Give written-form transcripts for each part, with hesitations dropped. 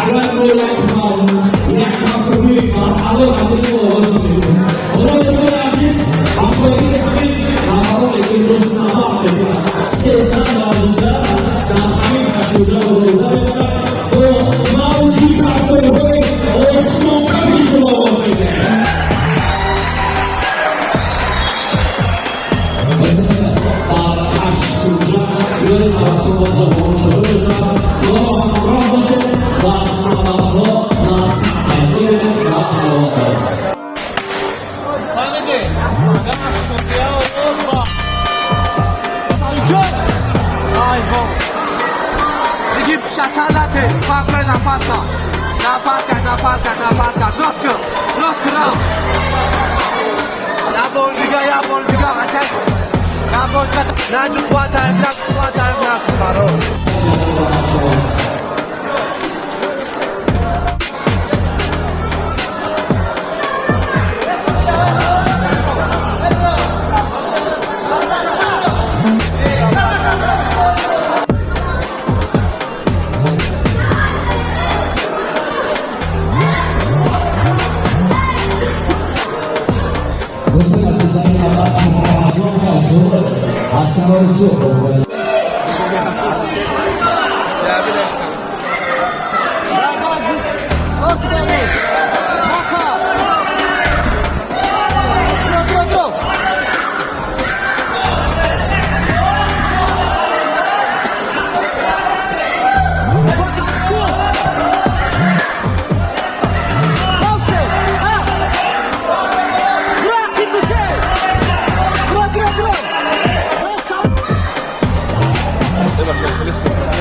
Агар мо як кафкӯбии баръало накунем, оғоз намекунем. Ҳоло, дӯстони азиз, ба хотири ҳамин нафароне, ки имрӯз набард мекунад, 300 варзишгар дар ҳамин ҳаштуҷа мубориза мекунад, бо мавҷи кафкӯбиҳои осмонкафи шумо оғоз мекунем. Дар ҳаштуҷа миёни наврасон ва ҷавонон шурӯъ мешавад. Моро ҳамроҳ бошед ва аз набардҳо лаззат баред ва ҳаловат баред. Фаҳмидӣ? 10 сония оғоз ва Айвон. Беги пушасалате, спокойно, нафаска. Нафаска, нафаска, нафаска. Жестко, жестко, рав. Я бор дига, я бор дига, атак. Я бор дига. Наҷу қувват, на қувват, на. Хорош. Дӯстони азиз, дар ин навбат Муҳаммадҷон Файзуллоев аз канори Суғд мубориза Руки бери. Мака. Дро, дро, дро. Вот отскок. Дальше. А. Руки туше. Дро, дро, дро. Достал. Бебахшед, хеле суҳбат.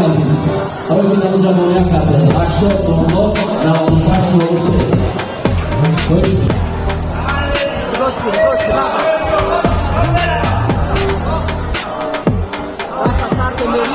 Азиз, ҳароки дар муайян карда 80 00 96 03. Хоҳиш. Гӯш кун, гӯш кун, лаба. Даста сар ки мери.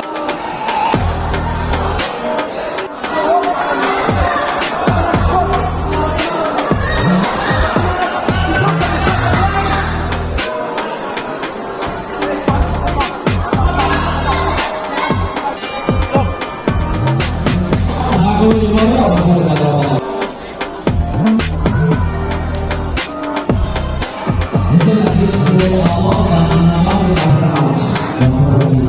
Тағйири моро ба кор надорад. Дӯстони азиз, Аллоҳ дар набарди Абраҳам ба кори.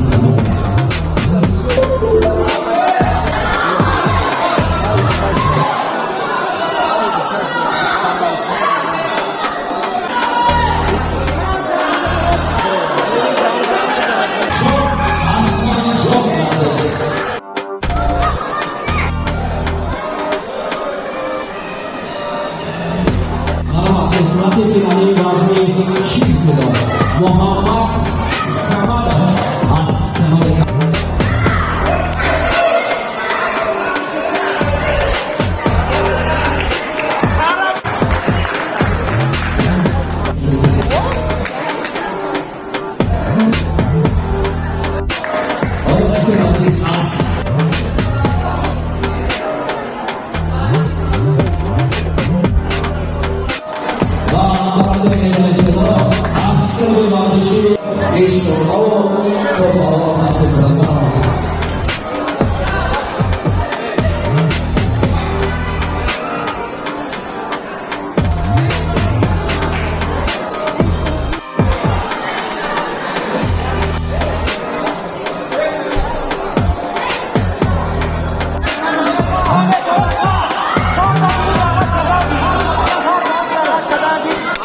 Ҳасанҷон азиз. Марҳамат, қисмати финалии вазни 40 кило, Муҳаммад Самадов аз канори. Ҳоло, дӯстони азиз, аз ва барандаи медали тилло аз клуби варзиши Ишқурҳову туҳфаҳоро тақдим кунад. Марҳамат.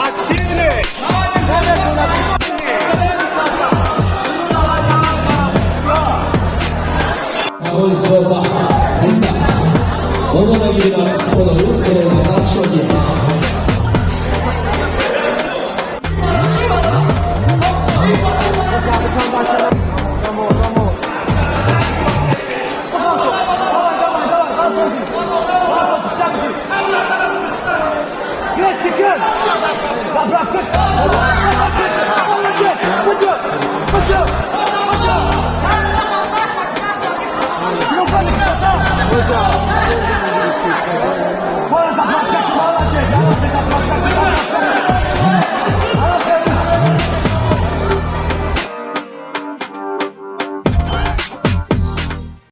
Активней! Ҳавои зоба Ниса омодагӣ бинад. Худоюр, Худойназар Шодиев. Дамо, дамо. Давай, давай, давай. Молодец.